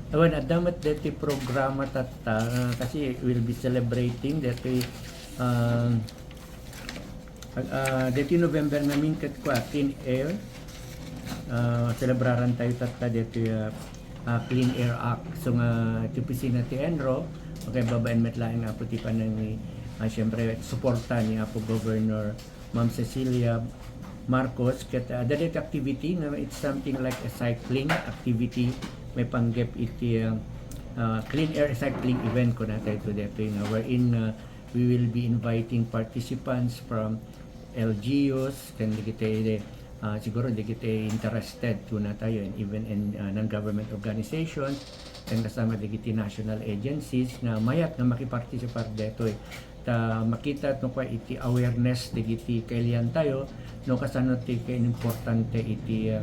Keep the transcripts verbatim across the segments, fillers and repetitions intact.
Awan, adda met deti programa tatta, ah, kasi we'll be celebrating deti, ah, ah, deti November ngamin ket kua, Clean Air. Ah, selebraran tayo tatta deti, ah, ah, Clean Air Act. So nga, iti opisina ti ENRO, okay, babaen met laeng Apo ti panang, ah, siyempre, suporta ni Apo Governor Ma'am Cecilia Marcos, ket, ah, adda daytoy activity nga it's something like a cycling activity, maipanggep iti, ah, ah, clean air cycling event, kunatayo daytoy nga wherein, ah, we will be inviting participants from L G Us, ken dagiti, ah, siguro dagiti interested, kunatayo, and even in, ah, non-government organizations, ken kasama dagiti national agencies nga mayat nga makiparticipar daytoy. Ta makita no kua iti awareness dagiti kailiantayo, no kasano ti kainimportante iti, ah,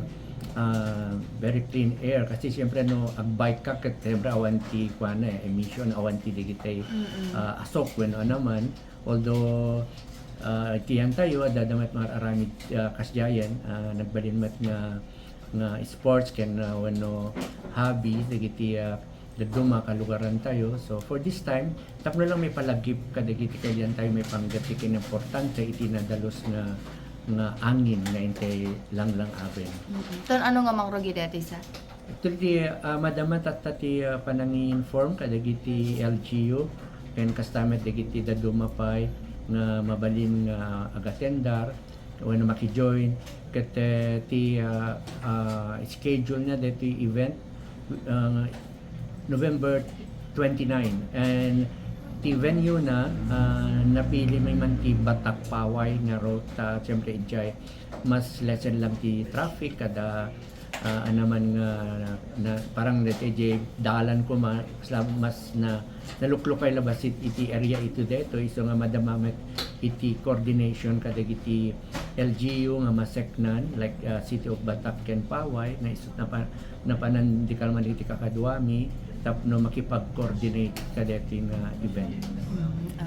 ah, very clean air. Kasi siyempre no agbike ka, ket siyempre awan ti kuana, eh, emission, awan ti dagiti, Mm-mm. ah, asok wenno anaman. Although, ah, iti iyantayo, adda met nga aramid, ah, kasdiayen, ah, nagbalin met nga, nga sports ken, ah, wenno hobby dagiti, ah, dadduma kalugarantayo. So, for this time, tapno lang maipalagip kadagiti kailiantayo, maipanggep ti kinimportante iti nadalus nga, nga angin nga intay langlangaben. Mm-mm. Ton, ano nga mangrugi daytoy, sir? Actually, ah, madama tatta ti, ah, panangi-inform kadagiti L G U, ken kasta met dagiti dadduma pay nga mabalin nga agatendar wenno makijoin. Ket, eh, ti, ah, ah, schedule na daytoy event, ah, November twenty-nine. And ti venue na, ah, napili mi man ti Batak Paway nga route, ta siyempre idiay mas lessen lang ti traffic kada, ah, anaman nga na, parang daytoy dalan koma, mas, mas na, naluklukay la bassit iti area ito daytoy, isu nga madama met iti coordination kadagiti L G U nga maseknan, like, ah, City of Batak ken Paway, nga isu napa-, napanan di kalman iti kakaduami tapno makipag-coordinate kadaytoy nga event. Mm, ah.